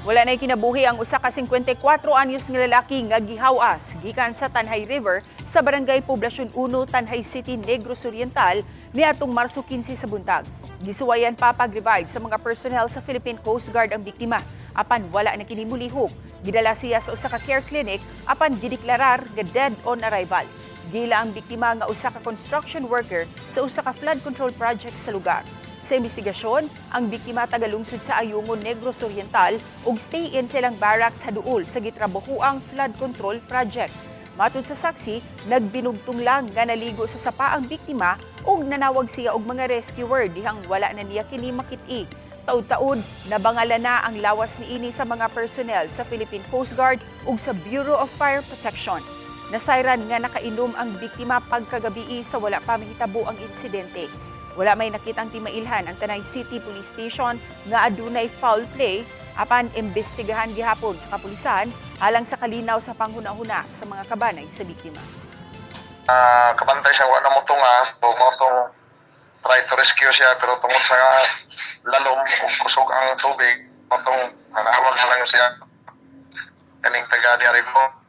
Wala na'y kinabuhi ang usa ka 54 anyos nga lalaki nga gihawas gikan sa Tanjay River sa Barangay Poblacion 1, Tanjay City, Negros Oriental niadtong Marso 15 sa buntag. Gisuwayan pa pag-revive sa mga personnel sa Philippine Coast Guard ang biktima apan wala na kini mulihok. Gidala siya sa usa ka care clinic apan gideklarar nga dead on arrival. Gila ang biktima nga usa ka construction worker sa usa ka flood control project sa lugar. Sa investigasyon, ang biktima tagalungsod sa Ayungon, Negros Oriental ug stay in silang barracks haduol sa gitrabahoang flood control project. Matud sa saksi, nagbinugtong lang nga naligo sa sapa ang biktima ug nanawag siya og mga rescuer dihang wala na niya kini makit-i. Taud-taud, nabangalan na ang lawas niini sa mga personnel sa Philippine Coast Guard ug sa Bureau of Fire Protection. Nasayran nga nakainom ang biktima pagkagabii sa wala pa mahitabo ang insidente. Wala may nakitang timailhan ang Tanay City Police Station nga adunay foul play apan imbestigahan gihapon sa kapulisan alang sa kalinaw sa panghuna-huna sa mga kabanay sa biktima. Kabantay siya wala mo tunga, so mao tong try to rescue siya, pero tungod sa lalom ug kusog ang tubig, mao tong nanawag na lang siya kaning taga di Aribo.